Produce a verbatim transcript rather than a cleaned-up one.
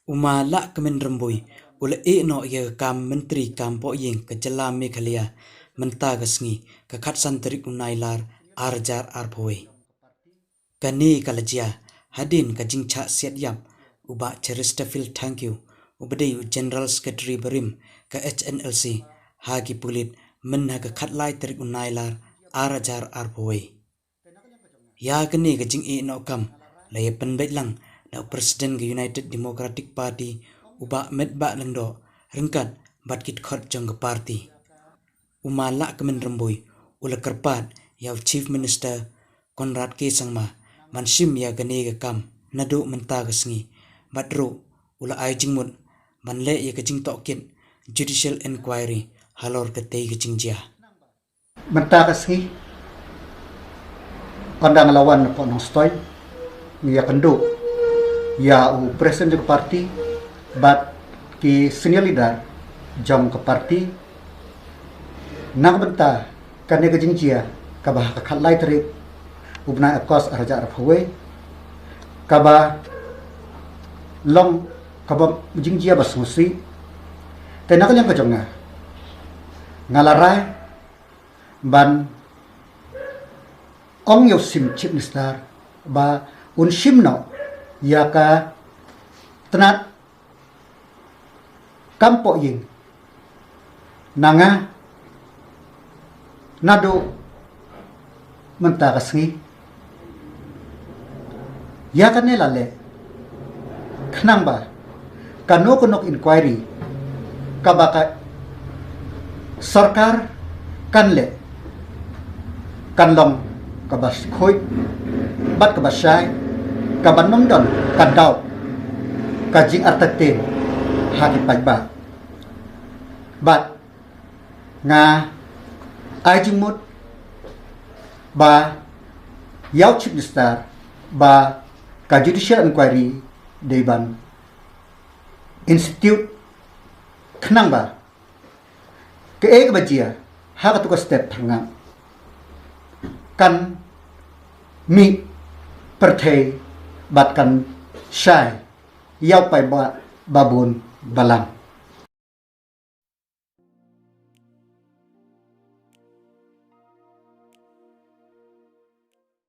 U Ma Lahkmen Rymbui u la ïeh noh ïa ka kam Myntri Kam Pohïing ka jylla Meghalaya mynta ka sngi, ka khatsan tarik u Nailar ar hajar arphew wei. Kane ka la jia hadien ka jingshah siat ïap u Bah Chesterfield Thangkhiew, uba dei u General Secretary barim ka H N L C, ha ki pulit mynha ka khatlai tarik u Nailar ar hajar arphew wei. Ïa kane ka jingïeh noh kam la ïa pynbeit lang da u President ka United Democratic Party, u Bah Metbah Lyngdoh, ryngkat bad ki dkhot jong ka party. U Ma Lahkmen Rymbui u la kyrpad ïa u Chief Minister Conrad K Sangma ban shim ïa kane ka kam naduh mynta ka sngi, bad ruh u la ai jingmut ban leh ïa ka jingtohkit judicial inquiry halor katei ka jingjia. Mynta ka sngi, ynda nga la wan na Port Nongstoiñ, nga ïakynduh ïa u President jong ka party bad ki senior leader jong ka party na ka bynta kane ka jingjia kaba ha ka khatlai tarik u bnai August ar hajar arphew wei, kaba long kaba jingjia ba sngewsih. Te na ka liang ka jong nga, nga la rai ban ong ïa u Chief Minister ba un shim noh ïa ka tnat kam pohïing na nga naduh mynta ka sngi. Ïa kane la leh khnang ba kano kano ka inquiry kaba ka sorkar kan leh kan long kaba khuid bad kaba shai, kaba ym don ka daw ka jingartatien ha ki paidbah. Bad nga ai jingmut ba ïa u Chief Minister ba ka judicial inquiry dei ban institute khnang ba kaei kaba jia ha katu ka step pyrngap kan mih pyrthei bad kan shai ïa u paidbah babun balang.